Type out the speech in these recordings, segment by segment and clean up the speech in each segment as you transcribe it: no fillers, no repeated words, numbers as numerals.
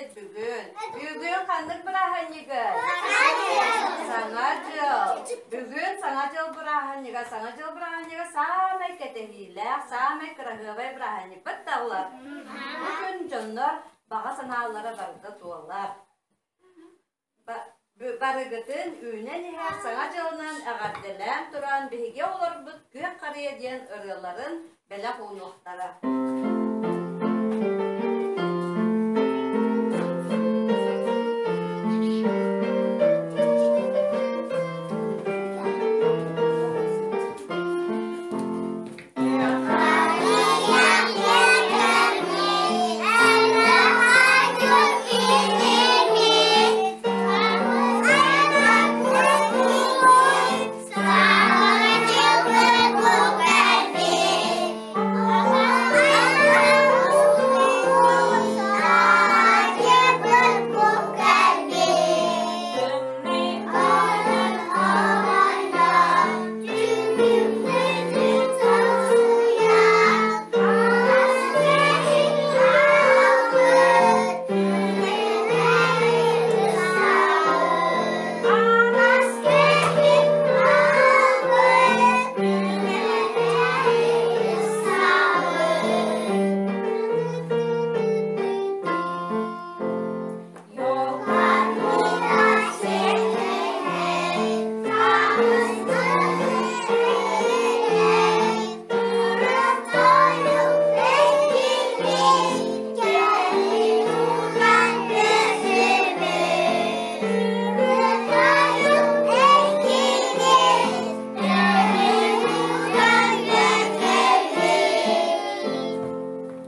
кэллибит бүгүн. Бүгүн ханнык бырааһынньыгый? Саҥа дьыл. Бүгүн Саҥа дьыл бырааһынньыга. Саҥа дьыл бырааһынньыга саамай кэтэһиилээх, саамай кыраһыабай бырааһынньыкпыт да буолар. Бу күн дьоннор баҕа санаалара барыта туолар. Барыгытын үүнэн иһэр Саҥа дьылынан эҕэрдэлээн туран биһиги оҕолорбут Күөх харыйа диэн ырыаларын бэлэх уунуохтара.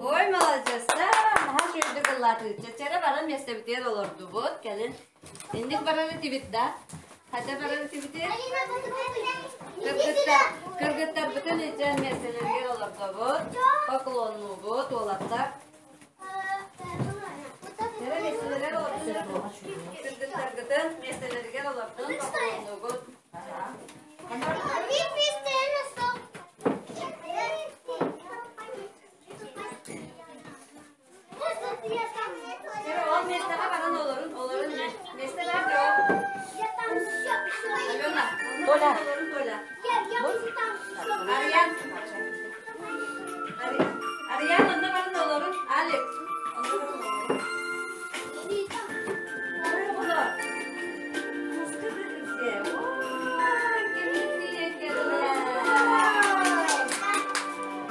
Ой, маладьыастар! Наһаа үчүгэйдик ыллаатыгыт. Чэрэ баран миэстэбитигэр олордубут. Кэлин инник баран этибит да? Хата баран этибити? Кыргыттар, кыргыттарбытын илдьэн миэстэлэригэр олордобут. Поклоннуубут, уолаттар. Чэрэ миэстэлэригэр олордун. Кыргыттаргытын миэстэлэригэр олордун, поклоннуубут. Ол миэстэҕэ баран олорун, олорун миэстэ баар дуо? Алена, Толя. олорун Толя. Арыйан. Арыйан, онно баран олорун. Алик, онно баран олорун. Ой, оҕолор. Куска кыргызге. Ой, кимин тиийэн кэллэ?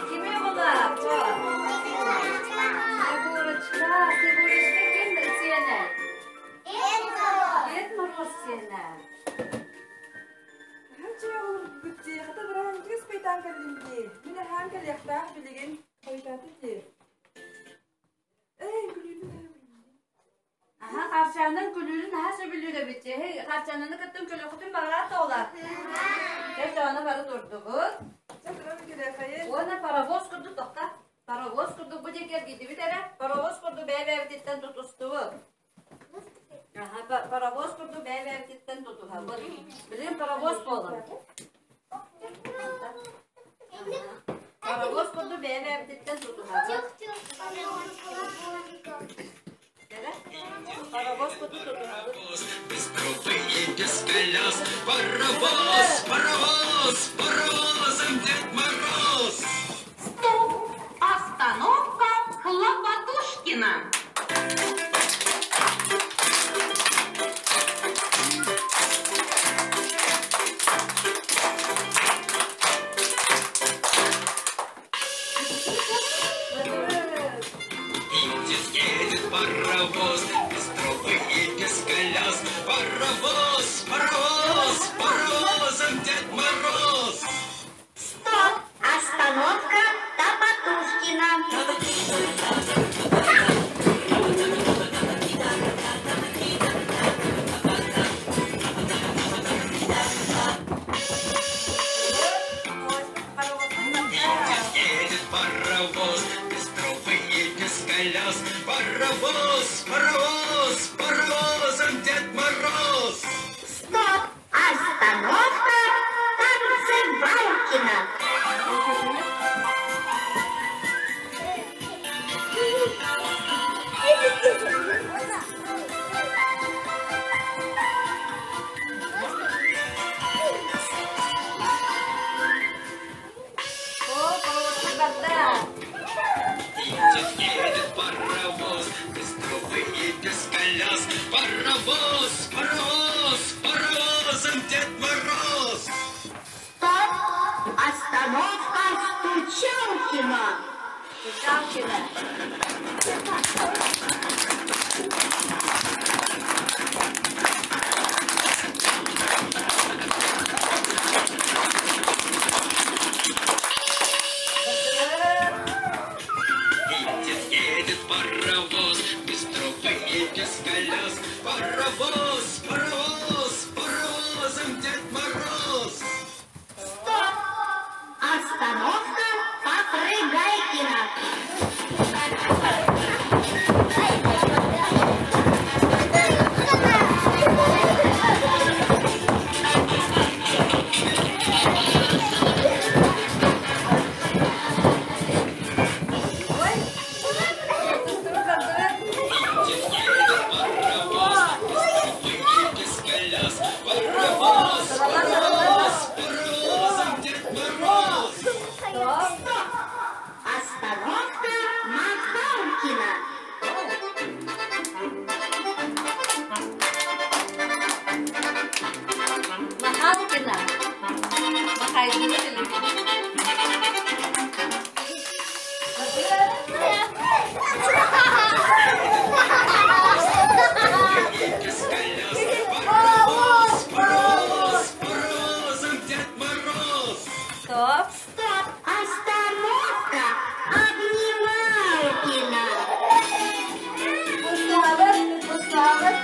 Кими оҕолор? Снегурочка, Снегурочка ким сиэнэ? Дед Мороз сиэнэ. Хата быраһан кыс пайтаан кэллим дии. Мин аһаан кэлиэхтээх билигин. Хойутаата дии. Эй, күлүүтүн Аһа, Харчаанын күлүүрүн наһаа сөбүлүүр эбит. Эһи Харчаананы кыттын көлөхүтүн баҕарар да олар. Дьэ, дьоно бары турдубут. Чэ, туран кэлиэхэйин. Уонна паровоз курдук тохта. Паровоз курдук бу диэки эргийдибит эрэ. Паровоз курдук бэйэ-бэйэбититтэн тутустубут. Аха, паровоз курдук бэйэ-бэйэбититтэн тутуһабыт. Билигин паровоз буолар. Паровоз курдук бэйэ-бэйэбититтэн тутуһабыт. Паровоз курдук тутуһабыт. Без трубы и без колес. Паровоз, паровоз, паровозом Дед Мороз. Стоп! Остановка Хлопотушкина. Едет, едет паровоз, без трубы и без колес. Паровоз, паровоз, паровозом Дед Мороз. Стоп! Остановка Топотушкина. Едет, едет паровоз, без трубы и без колес. Паровоз, паровоз, паровозом Дед Мороз. без колес. Паровоз, паровоз, паровозом Дед Мороз. Стоп! Остановка Стучалкина. Стучалкина. Едет, едет паровоз, без трубы и без колес. Паровоз, паровоз, паровозом Дед Мороз. Стоп! Остановка Попрыгайкина. Ой, Едет паровоз, без трубы и без колес. Паровоз, паровоз, паровозом Дед Мороз. Стоп. Остановка Махалкина. Махалкина. Махайдыны билигин. И без колес. Паровоз, паровоз, паровозом Дед Мороз. Стоп. Стоп! Остановка Обнималкина. Устаабыт, устаабыт.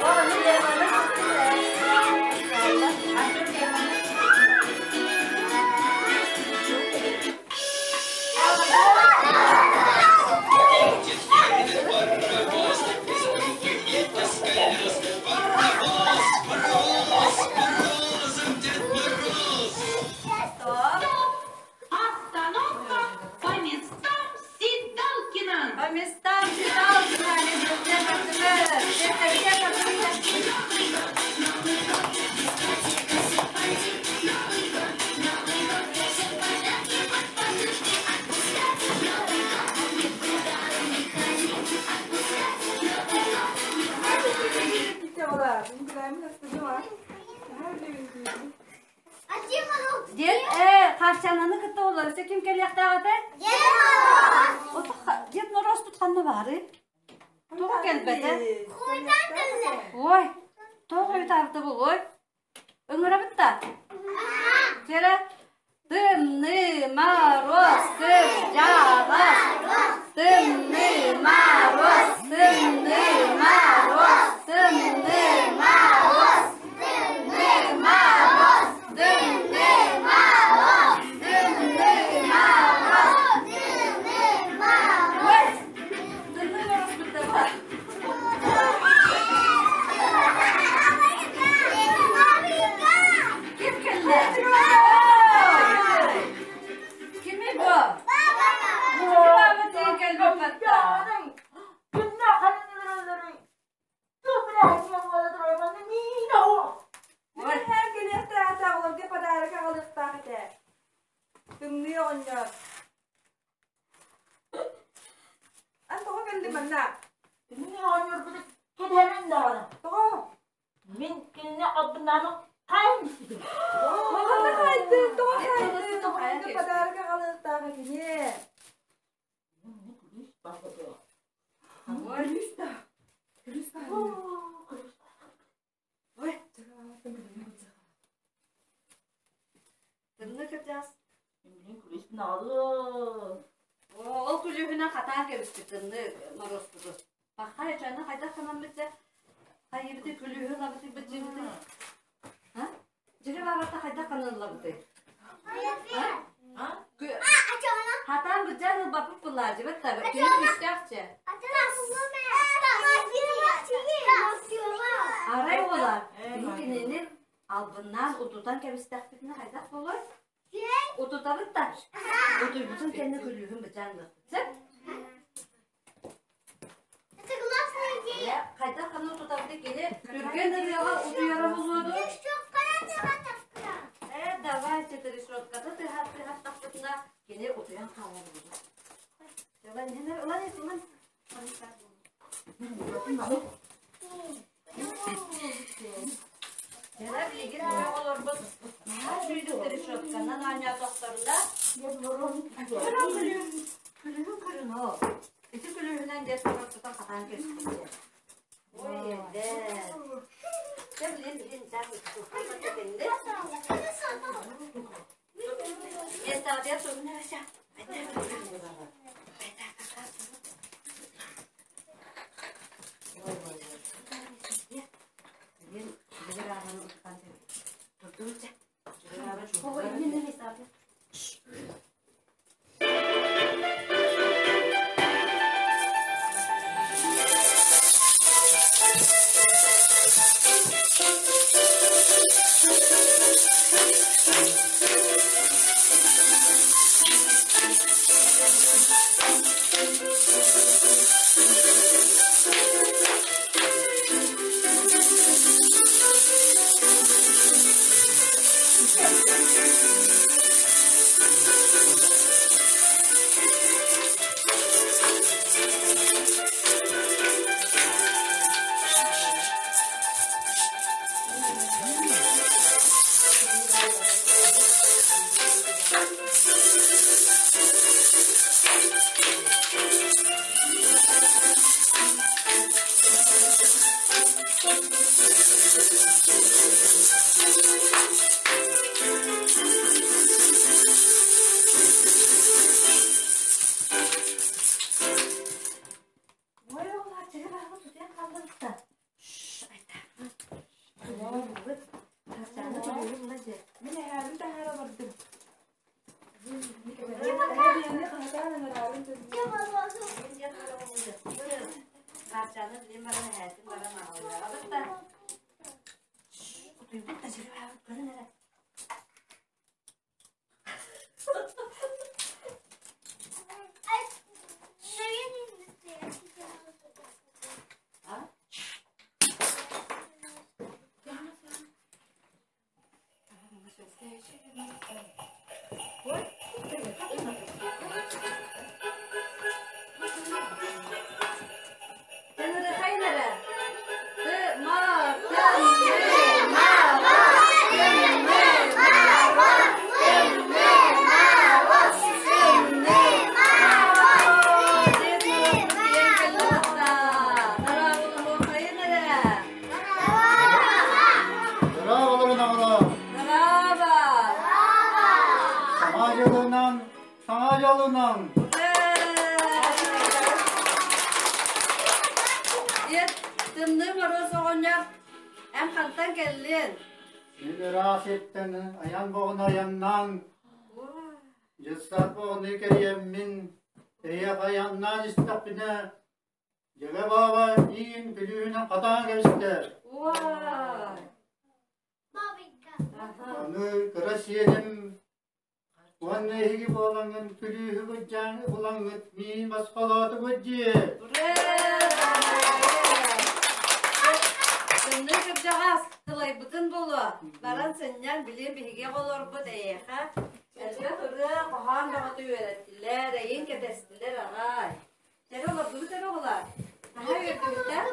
О, ну леваны. Едет, едет паровоз, без трубы и без колес. Паровоз, паровоз, паровозом Дед Мороз. Стоп. Остановка по местам Седалкина. По местам Седалкина, Лизавета Тымыр. Дед, Харчананы кытта олар. Өссө ким кэлиэхтээх этэй? Дед Мороз тутханна баары. Тоҕо кэлбэтэ? Ой, тоҕо үтаабыта буолуой? Ыҥырабыт да? Кэрэ Тымныы Мороз кырдьаҕас, Тымныы Мороз, Тымныы Мороз, Тымныы Мороз, Тымныы Мороз, Тымныы Мороз, Тымныы Мороз. Ой, Тымныы Мороз бытта Ким кэллэ? Кимий бу? Баба тиийэн кэлбит батта. Һэм кэлиэхтээх оҕолорго подарок аҕалыахтаах этэ. Тымныы оҕонньор. Ан тоҕо кэллим манна? Тоҕо? Мин кинини албыннаамы хаайан истибин. Ханна хаайдын? Тоҕо хаайдын? Тоҕо Оҕолорго подарок аҕалыахтаах этине. Ой, Күлүүс да. Күлүүс баар. Ой, Тымныы кырдьаҕас. Мин күлүүспүн аҕалыам. Ол күлүүһүнэн хатаан кэбиспит Тымныы Моруоспуту. Пахай, чаны хайдах гынаммыт дьэ? Хайыбыты күлүүһү ылабытый быдьыбыты? А? Дьиҥэ баабата хайдах гынан ылабытый? А? Хатаан быдьаан ылбаппыт былаадьыбат да, кини күүстээх чэ. Арай уола, биһи кинини албыннаан утутан кэбистэхпитинэ хайдах буолуой? Утутабыт да, утуйбутун кэннэ күлүүһүн быдьаан ылыахпыт сөп? Хайдах гына утутабытый кини түргэн ырыаҕа утуйара буолуо дуо? Э, давайте решетка. Утуйан хаалар буолуо. Ылан иһэн ылан ис, ылан. Дьэ, билигин оҕолорбут наһаа сүүрүктэр решетканан оонньоотохторуна күлүһүн көрүн оо. Ити күлүһүнэн дьэ тутан хатаан кэбиспиттэр. Ой, эрдэ. Дьэ, билин билин чаас кэннэ. Миэстэҕитигэр турун эрэ Ой, оҕолор, чэги баҕа сутуйан хааллыбыт да. Мин эһээбин таһаара бардым. Хаарчааны билин баран эһээтин баран аҕаллаҕабыт да. Утуйбут да сири баҕабыт көрүн эрэ. Саҥа дьылынан, саҥа дьолунан! Дед, тымныы Моруос оҕонньор, эн хантан кэллин? Мин ыраах сиртэн айан боҕуна айаннаан, дьыссаат боҕуну кэрийэммин, эйиэхэ айаннаан истэхпинэ, Дьэгэ бааба иин күлүүһүнэн хатаан кэбистэ. Аны кыра сиэним уонна эһиги буолаҥҥын күлүүһү былдьаан булаҥҥыт миин босхолоотугут дии. Тымныы кырдьаҕас тылайбытын буолуо. Баран сынньан билим биһиги оҕолорбут эйиэхэ элбэх ырыа хоһоон бөҕөтө үөрэттилэр, эйин кэтэстилэр аҕай. Эрэ олордубут эрэ оҕолоор. Наһаа үөрдүбүт ээ.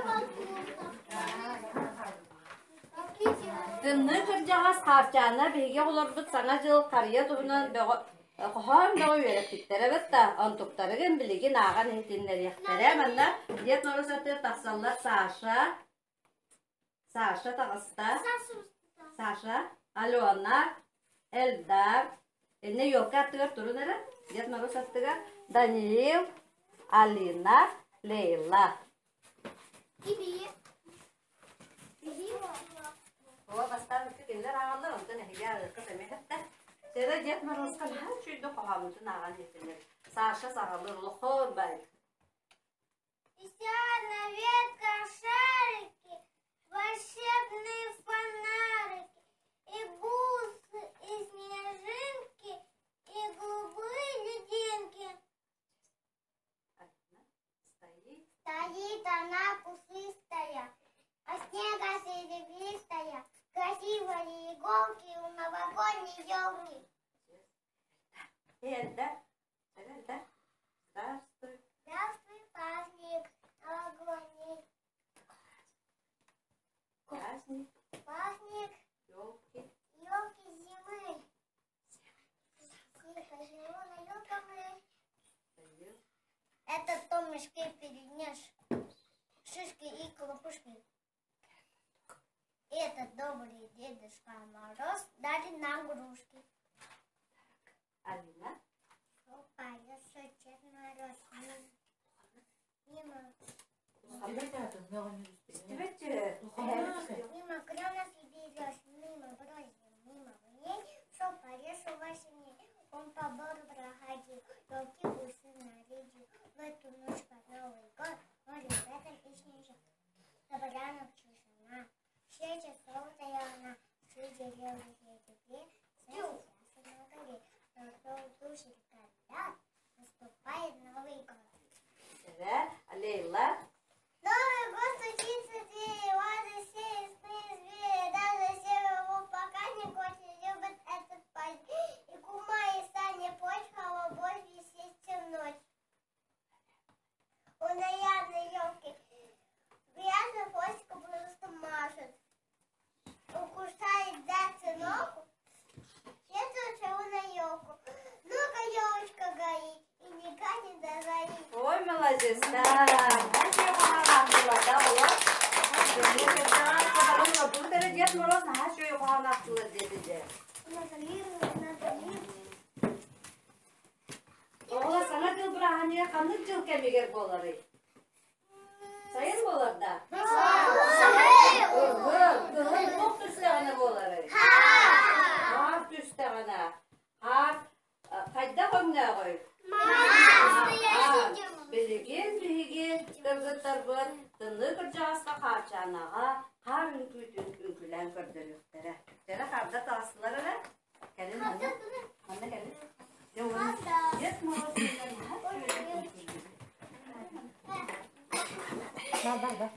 Тымныы кырдьаҕас Хаарчаана биһиги оҕолорбут Саҥа дьыл харыйа туһунан бөҕө хоһоон бөҕө үөрэппиттэрэ эбит да, онтуктарыгын билигин ааҕан иһитиннэриэхтэрэ. Манна Дед Мороз аттыгар тахсаллар Саша, Саша таҕыста, Саша, Алена, Эльдар, иннэ елка аттыгар турун эрэ, Дед Мороз аттыгар Даниил, Алина, Лейла. О, бастаан ыкка кинилэр ааҕаллар, онтон эһиги ааҕыаххыт эмиэ эттэ. Сэрэ Дед Морозка наһаа үчүгэйдик хоһооммутун ааҕан иһиттилэр. Саша саҕалыыр улахан бай. Вися на ветках шарики, волшебные фонарики, и бусы, и снежинки, и голубые лединки. Стоит. Стоит она пушистая, а снега серебристая, красивые иголки у новогодней елки. Эльдар. Это Здравствуй. Здравствуй, праздник новогодний. Праздник. Праздник. Елки. Елки зимы. Тихо живу на елках. Это том мешке перенес шишки и хлопушки. Этот добрый Дедушка Мороз дарит нам игрушки. Алина. Поется Дед Мороз. Мимо, мимо кленов и берез, мимо брозин, мимо вней, шел по лесу во сне. Он по бору проходил, елки бусы нарядил. В эту ночь под Новый год он ребятам и снежок. На полянах тишина, все часов стояла, все деревья тепле, все на горе. Душит, когда наступает Новый год. Да, Лейла. Новый год стучится в двери, ладно, все лесные звери, даже серого пока не очень любит этот парень. И кума, и Саня почка, любовь висит всю ночь. У нарядной елки грязный хвостиком просто машет. Укусает зайца ногу, сетует на елку. Ну-ка, елочка горит, и никак не догорит. Ой, молодец, да. Дед Мороз Оҕолор саҥа дьыл бырааһынньыга ханнык дьыл кэмигэр буоларый? Сайын буолар да? Кыһыл, кыһыл туох түстэҕинэ буоларый? Хаар түстэҕинэ. Хаар хайдах өҥнөөҕүй? Билигин биһиги кыргыттарбыт тымныы кырдьаҕаска Хаарчаанаҕа хаар үҥкүүтүн үҥкүүлээн көрдөрүөхтэрэ. Дьэрэ хаарда таҕыстылар эрэ. Кэлин манна. Манна кэлин. Дьэ уонна Дед Мороз Да, да, да.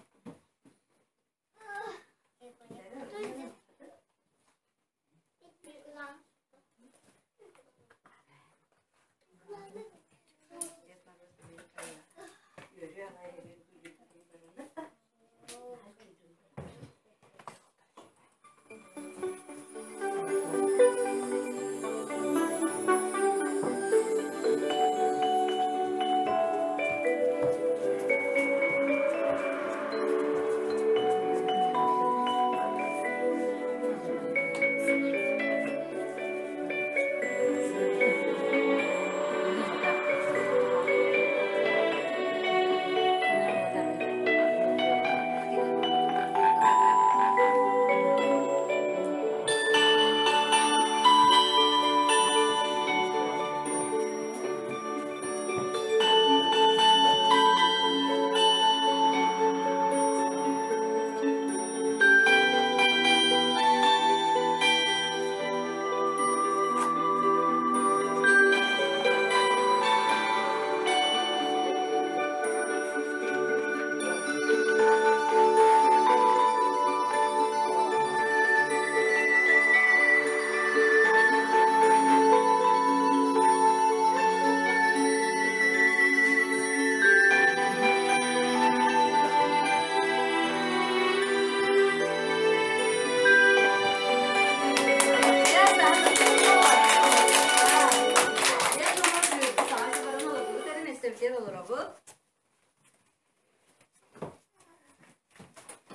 Дед Мороз үөрүү аҕай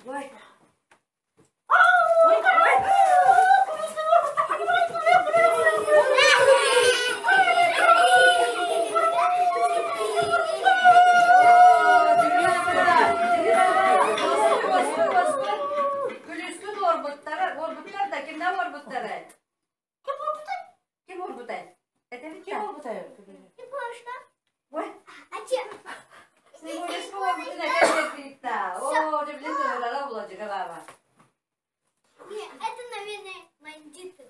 Ой. Ой, ой. Күлүскүн уорбуттара, уорбуттар да, кимнэ уорбуттара? Ким уорбутай? Это Ким уорбутай? Ой. А чем? Снегурочка уорбутун этэ О, дьэ билин тыһырара була баба. Нет, это, наверное, бандиты.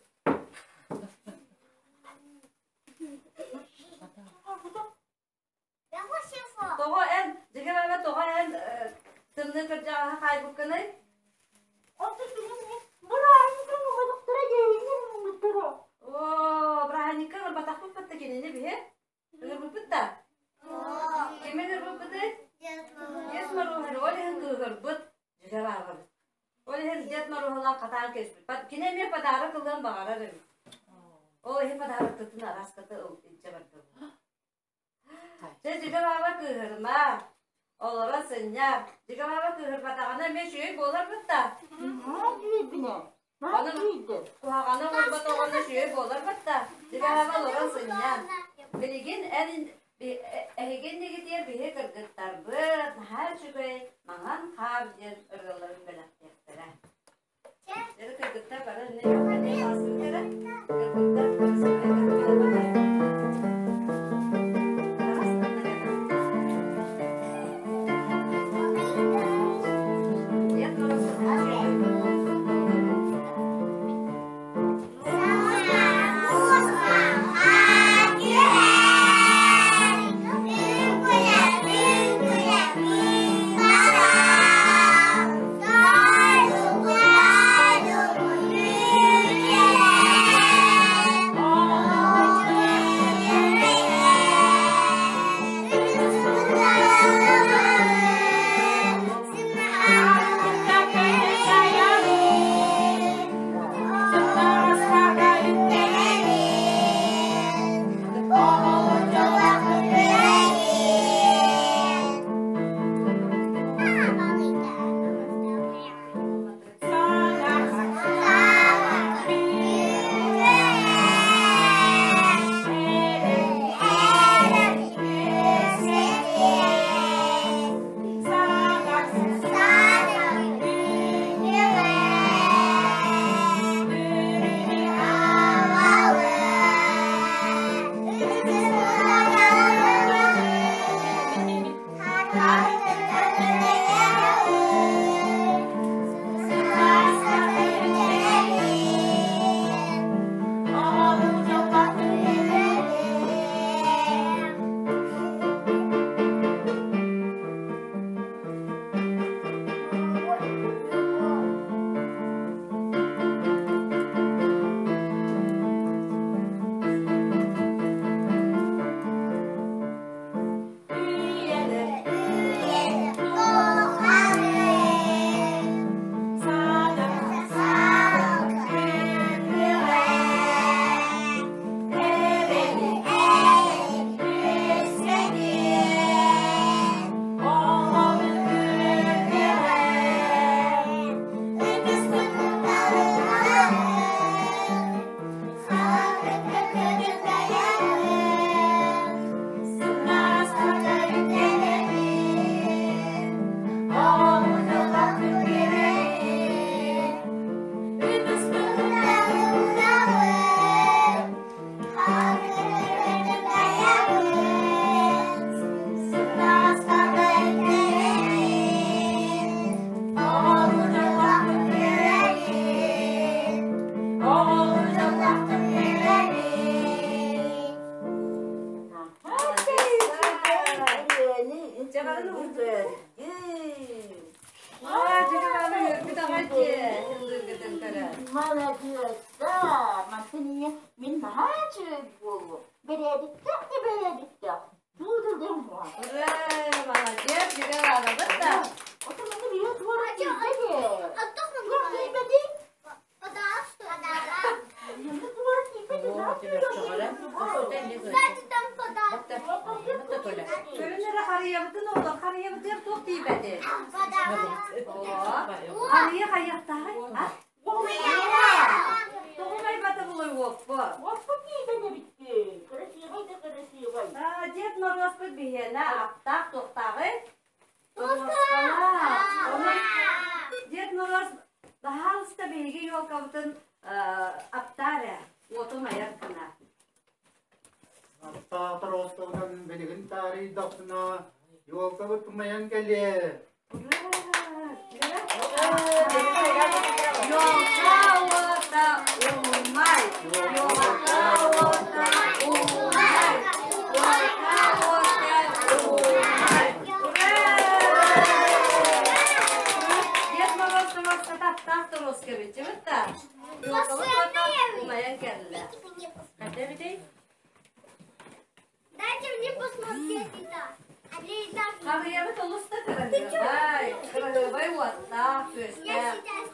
Тоҕо эн, дьигэ баба, тоҕо эн тымныы кырдьаҕаһы хаайбыккыный? Оо, бырааһынньыкка ылбатахпыт батта кинини биһи. Ылбыппыт ылан хатаан кэбиспит. Кини эмиэ подарок ылыан баҕарар эбит. Ол иһин подароктытын араската илдьэ барда. Чэ, Дьигэ бааба кыыһырма. Олорон сынньар. Дьигэ бааба кыыһырбатаҕына эмиэ үчүгэй буолар бытта. Аны куһаҕаны оҥорботоҕуна үчүгэй буолар бытта. Дьигэ бааба олорон сынньар. Билигин эн эһиги иннигитигэр биһи кыргыттарбыт наһаа үчүгэй маҥан хаар диэн ырыаларын бэлэхтиэхтэрэ. Дьэ кыргыттар бары иннэ кыргыттар бары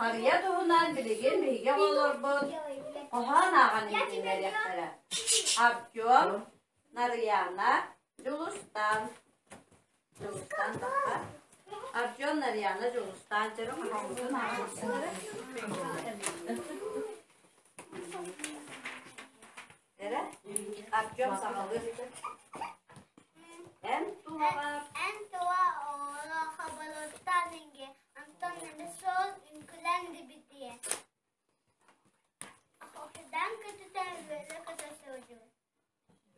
Харыйа туһунан билигин биһиги оҕолорбут хоһоон ааҕан иһитиннэриэхтэрэ. Артем, Нарыйаана, Дьулустаан. Дьулустаан тахха. Артем, Нарыйаана, Дьулустаан чөрө хоһооммутун ааҕан Эрэ, Артем саҕалыыр. Эн тулаҕар Эн тула оҕолор хабылыттан инги, Антон сол үҥкүлэн дибитиэ. Охудан көтүтэн үөрэ көтө сылдьыбыт.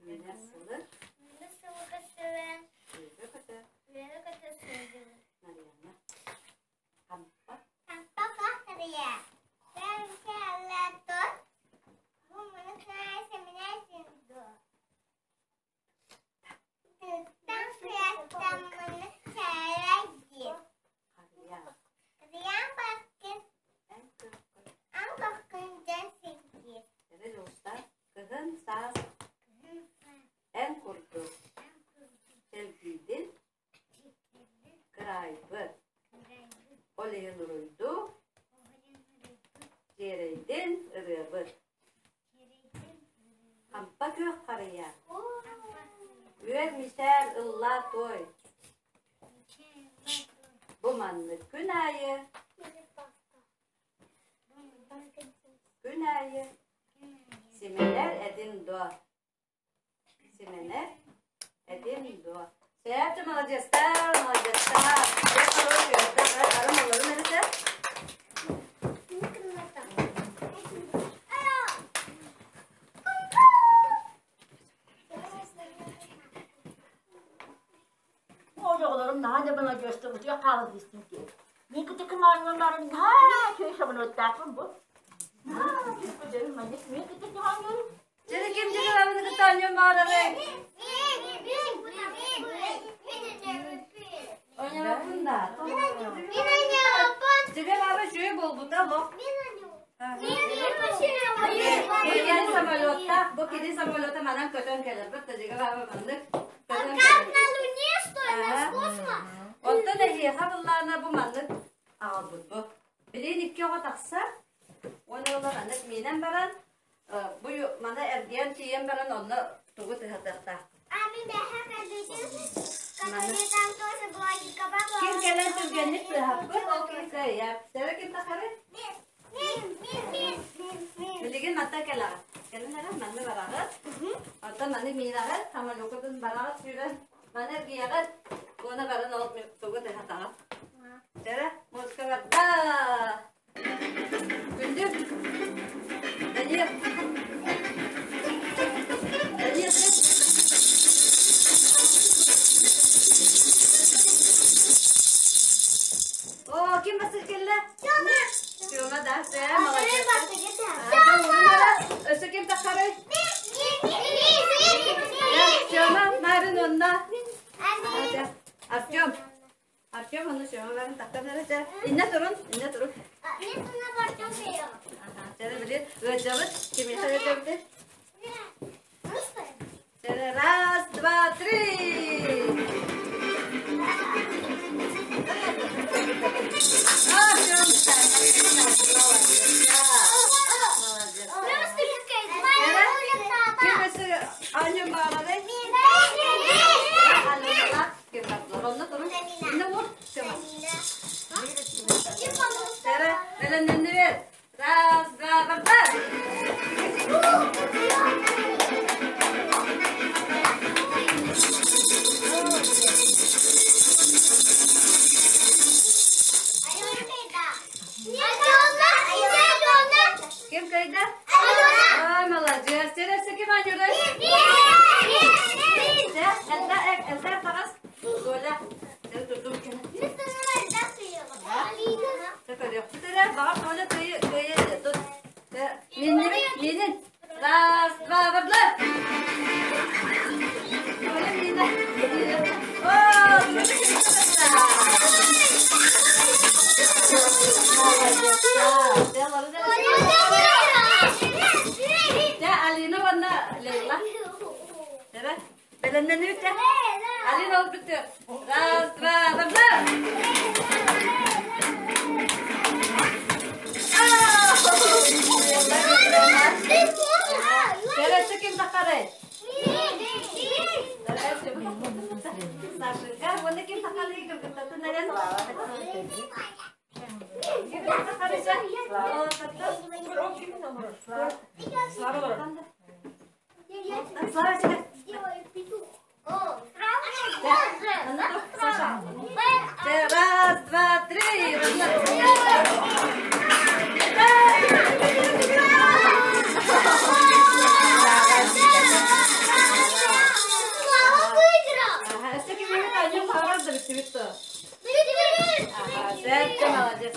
Үүнэр сылы Үүнэр сылы көрсүбэн үөрэ көтө үөрэ көтө сылдьыбыт. Нарыйана. Хампа Хампа хахтарыйа. Кэллэ Бу маны сэминэ Тыттан сыаттаммыны сээрэй диир. Харыйа. Рыйаан баккын, Эн көхкө. ан көхкүн дьэн сирдиир. Эбэ дьулустар кыһын саас эн курдук чэлгийдин кыраайбыт. Ол иһин уруйдуу дьиэрэйдин ырыабыт. Хампа күөх харыйа, үөр мичээр ыллаа туой. Бу маннык күн аайы, күн аайы симэнэр этин дуо? Симэнэр этин дуо? Сөп, маладьыастар, маладьыастар. Арым олорун эбитэ. Оҕолорум наһаа да маладьыастар утуйа хаалан истим диэн. Мин кытыкым оонньуулларын наһаа үчүгэй самолеттаахпын бу. Наһаа үчүгэй маннык мин кытыкым оонньуурум. Дьэ ким дьэ кытта оонньуон баҕарарый? Оонньообоппун да. Тебе баба үчүгэй буолбута олох. Кини самолетта, бу кини самолета манан көтөн кэлэр. Бу тажига баба маннык көтөн Как кэлэр. на Луне, что ли, с космос? Онтон эһиэхэ быллаана бу маннык аҕалбыт бу. Билигин икки оҕо тахсар. Уонна ыла маннык миинэн баран, бу маны эргийэн тиийэн баран онно тугу тыһатыахтаах. А мен бэһэ кэлбитим, который там тоже была гигабайт. Ким кэлэн түргэнник тыаһаппыт, ол киһи кыайар. Сэрэ ким тахары? Билигин манта кэлэҕит. Кэлин эрэ манны бараҕыт. Оттон маны миинэҕит, самолёкутун бараҕыт сүүрэн, маны эргийэҕит. Уонна баран ол тугу тыһатаҕыт. Сэрэ, музыка барда! Күндү! Данил! Данил! О, ким басыр кэллэ? Тёма да, сэ, молодец. Өссө ким таххарый? Тёма, Марын онно. Артем. Артем онно Тёма барын тахтан эрэ. Инне турун, инне турун. Чэрэ билин ыалдьабыт. Кимиэхэ ыалдьабыт? Чэрэ раз, два, три. Артем, молодец. Ким өссө оонньуон баҕарарый? Ким бардылар? Онно турун. Инне ур, Тёма. Чэрэ, бэлэмнэннибит. Раз, два, барда! Ким кыайда? А, молодец. Чэрэ, өссө ким оонньуурай? Чэ, Элда, Элда таҕыс. Коля, чэ, турдум кэнэ. Чэ, көрүөхпүт эрэ. Баҕар Коля кыайы, кыайы тут. Чэ, миннибит, минин. Раз, два, барда! Коля мина. О, Молодец. Чэ, олору Чэ, Алина уонна Лейла. Чэ, бэлэмнэнибит чэ. Алина ол бүттү. Раз, два, барда! Кэрэ ким тахарай? Сашенька, уонна ким тахарай кыргыттатын эрэн? Ким тахарай? Слава, Саша. Раз, два, три. Слава выиграл! Ага, молодец.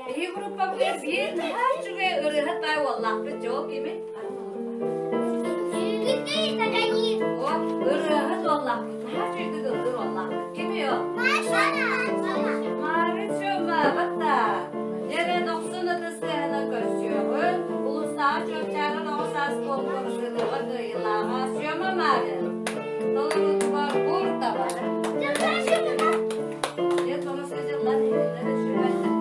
Биһиги группабытыгар биир наһаа үчүгэй ырыаһыт баай уоллаахпыт дьол кими? О, ырыаһыт уоллаахпыт, наһаа үчүгэйдик ыллыыр уоллаахпыт. Кимий ол? Марин Сёма, батта. Дьэрэ дохсун ытыс тыаһынан көрсүөҕүн, улуустааҕы чуопчаарар оҕо саас куонкурус ырыаҕа кыайыылааҕа Сёма Марин. Толоруутугар бур таба. Дьэ, тоҕус дьыллар иһиллэр сүбэллэр.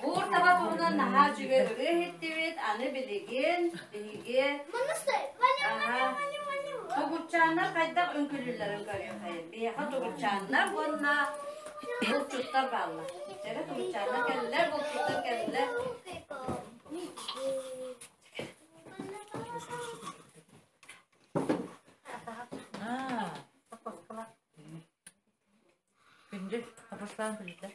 Буур таба туһунан наһаа үчүгэй ырыа иһиттибит, аны билигин биһиги тугутчааннар хайдах үҥкүүлүүллэрин көрүөххэйин. Биһиэхэ тугутчааннар уонна булчуттар бааллар. Чэрэ тугутчааннар кэллилэр, булчуттар кэллилэр. Күндү, апостаан күлүтэ.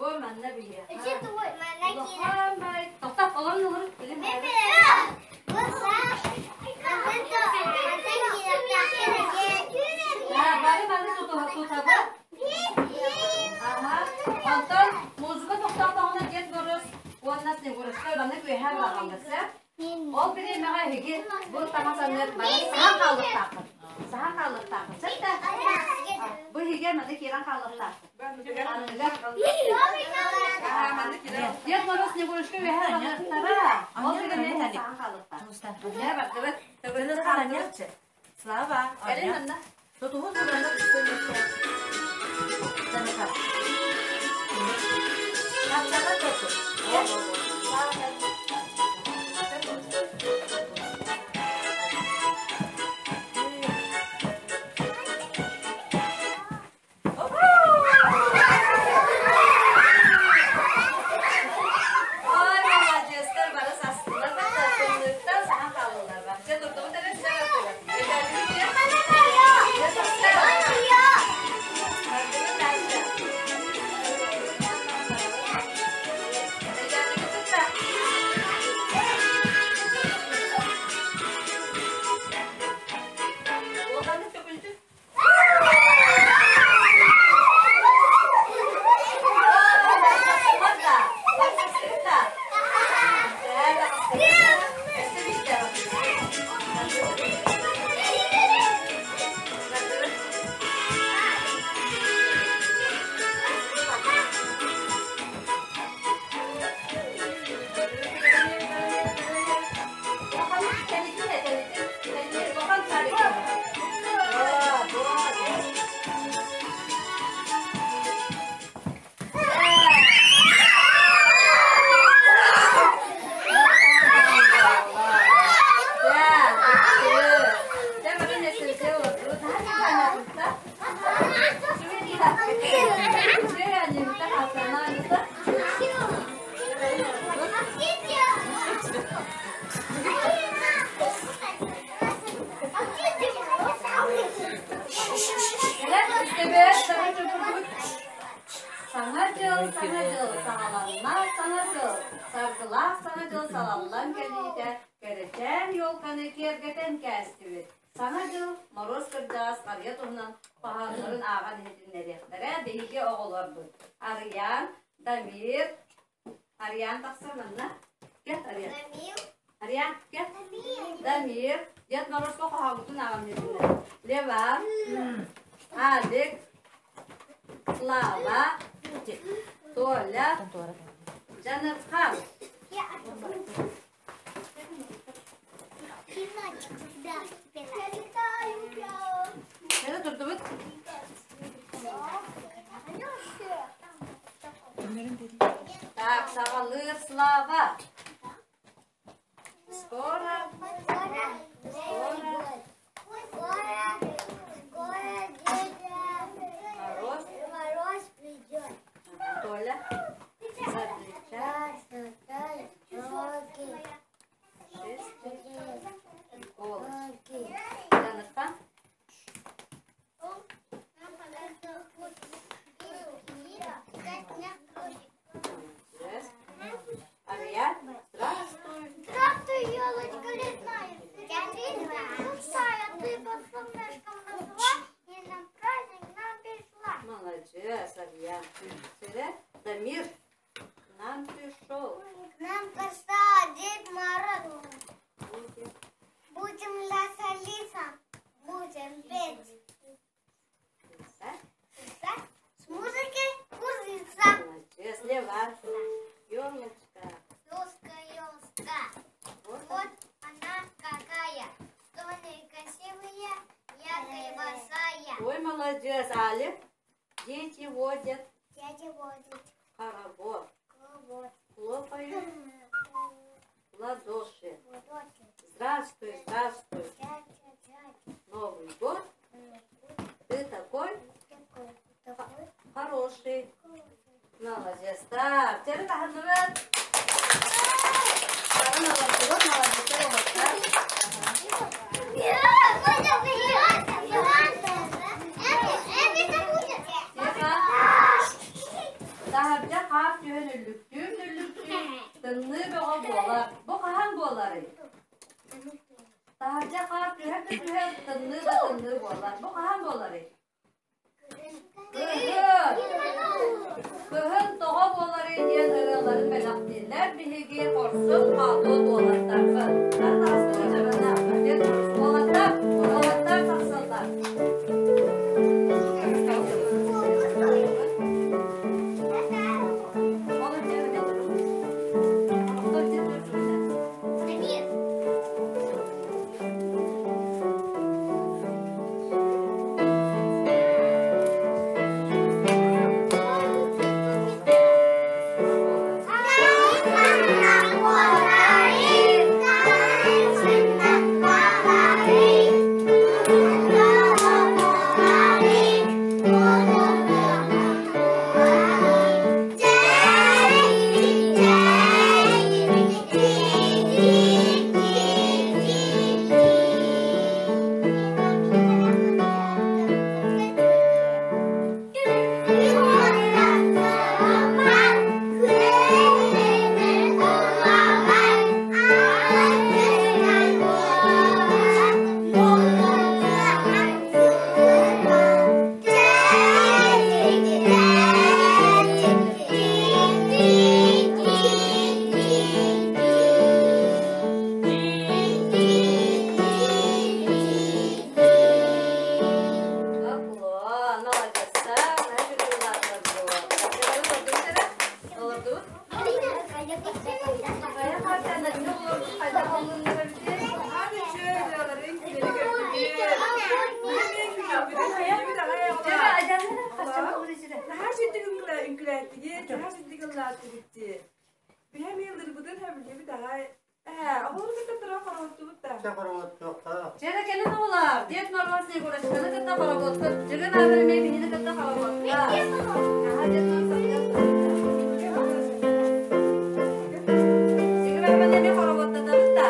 Бу манна биһиэхэ. Улахан Тоқтап, олорун олорун. Бары бары тутабыт. Аха. Онтон музыка тохтоотоҕуна Дед Мороз уонна Снегурочка маннык үөһээ баҕаллар сөп. Ол бириэмэҕэ эһиги бу таҥас анныгар бары саһан хаалыахтааххыт. Саһан хаалыахтааххыт. Сөп да? Бу иһигэр маннык киирэн хаалыахтааххыт. Анныгар. Дед Мороз Снегурочка үөһээ барыахтара. Ол бириэмэҕэ саһан хаалыахтаах. Дьэ, бардыбыт. Слава, Кэлин манна. Тутуһун туранна Хапсаҕа тоту. Ой, маладьыастар бары састылар да тымныыттан саһан хааллылар ба. Дьэ турдубут эрэ сэ бардылар. Дьэ тахса. Бардыбыт Настя. Эдэрдигит тутта. Улаханнык төкүнүтүн. Саҥа дьыл, саҥа дьыл, саҕаланна саҥа сыл, саргылаах саҥа дьыл салаллан кэлиитэ, кэрэчээн елканы киэргэтэн кээстибит. Саҥа дьыл Моруос кырдьаҕас харыйа туһунан хоһооннорун ааҕан иһитиннэриэхтэрэ биһиги оҕолорбут. Арыйаан, Дамир, Арыйаан тахсар манна. Кэл, Арыйаан. Арыйаан, кэл. Дамир, Дед Морозко хоһооммутун ааҕан иһитиннэр. Леван, Алик, Слава, Толя, Жанатхан. Это турдубут. Так, саҕалыыр Слава. Скоро, скоро Мороз. Мороз придет. Толя. Заплеча. Шесть. Иголочки. Жанатхан. Молодец. Ария. Здравствуй. Здравствуй, елочка лесная. Я лесная, ты под солнышком нашла и на праздник нам пришла. Молодец, Ария. Сюда. Дамир. К нам пришел. К нам пришла Дед Мороз. Будет Будем веселиться, будем петь. плясать. Плясать, с музыкой кружиться. Молодец, Лева. Елочка. Елка, елка, Вот вот она какая. Тонкая, красивая, яркая, большая. Ой, молодец, Алик. Дети водят Дядя водит хоровод. хоровод. Хлопают в ладоши. Ладоши. Здравствуй, здравствуй. Дядя, дядя. Новый год. Ты такой Такой, такой. хороший. Молодец. Так, теперь таханныбыт. Молодец, молодец, молодец. Тихо. Таһырдьа хаар түһэн үллүктүүр-үллүктүүр, тымныы бөҕө буолар. Бу хаһан буоларый? Таһырдьа хаар түһэр да түһэр, тымныы да тымныы буолар. Бу хаһан буоларый? Кыһын! Кыһын тоҕо буоларый диэн ырыаларын бэлэхтииллэр биһиги хорсун хааллыы буолаттарбыт. Ары таҕыстыгы дьарана, уолаттар, уолаттар тахсаллар. Дьэрэ кэлин оҕолоор, Дед Мороз Егорочканы кытта хоробуотка, Дьыгын аабыр эмиэ биһини кытта хоробуотка. Аха, Дед Мороз Дьыгын аабыр эмиэ хоробуоттатабыт да.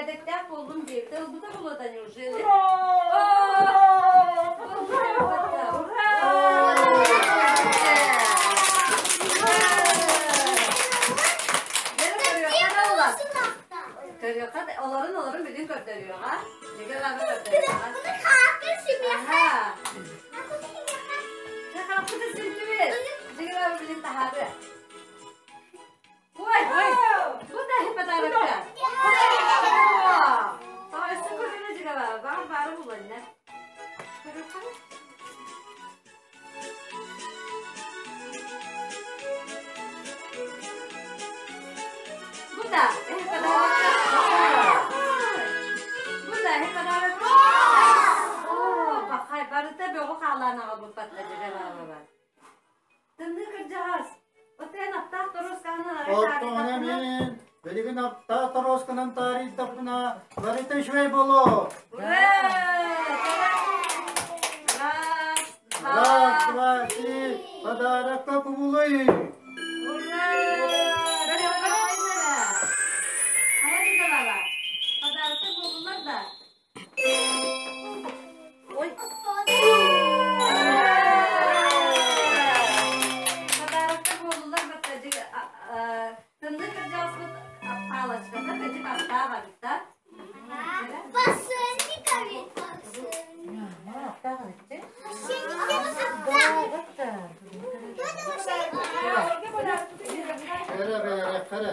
Бэрээдэктээх буоллум диэбитэ ылбыта буолуо неужели? Көрүөххэ олорун олорун билин көрдөрүөҕэ. Дьигэ лаҕы көрдөрүөҕэ. Хааппыты симтибит. Дьигэ лаҕы билин таһаарыа. Ой, ой, бу да подарокка. Тоҕойсу көрүнэ дьигэ баар баары буланна. Бу да подарокка. Бу да подарокка. Оо, бахай барыта бөҕү хаалаан аҕалбыппатта дьигэ баабаба. Тымныы кырдьаҕас, отен аптаах торуоскаһынан арай Оттоҕуна мин билигин аптаах торуосканан таарыйдахпына барыта үчүгэй буолуо. Ура! Раз, два, Раз, два, три, подарокка кубулуй. Ура! Хайа Подарокка буолулар да. Ой. Подарокка буолулар баттажык тымныы кырдьаҕаспыт палочката кыдьык аттаах эбит да. Эрэ бэйэрэ эрэ.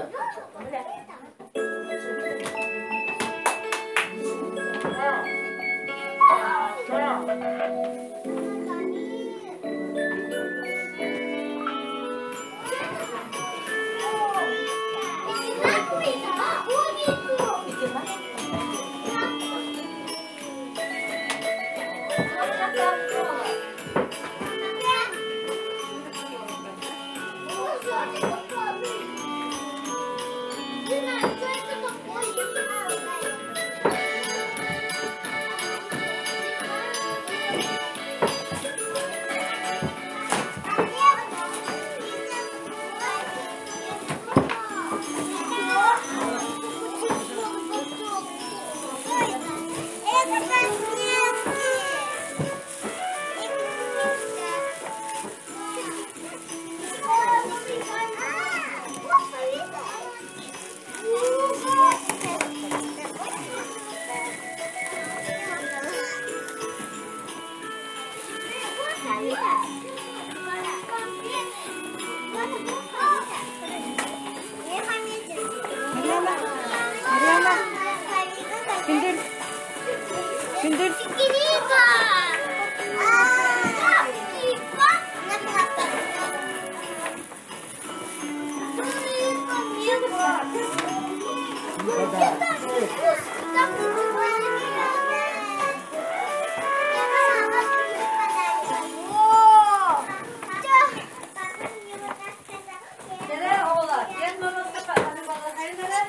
Күндүл. Күндүл. Кere oğlan, gel Moroz'da patladı balakayın hele.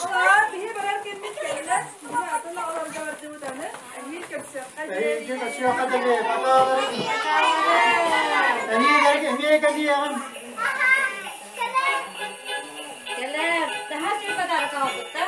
Оҕолор биһи барар кэммит кэллэ. Биһи атын оҕолорго бардыбыт аны. Эһиил көрсүөххэ Эһиги диэри. көрсүөххэ диэри, бакааларын. Эмиэ эмиэ кэлиэҕим. Кэлэр, daha şey подарок aldık da.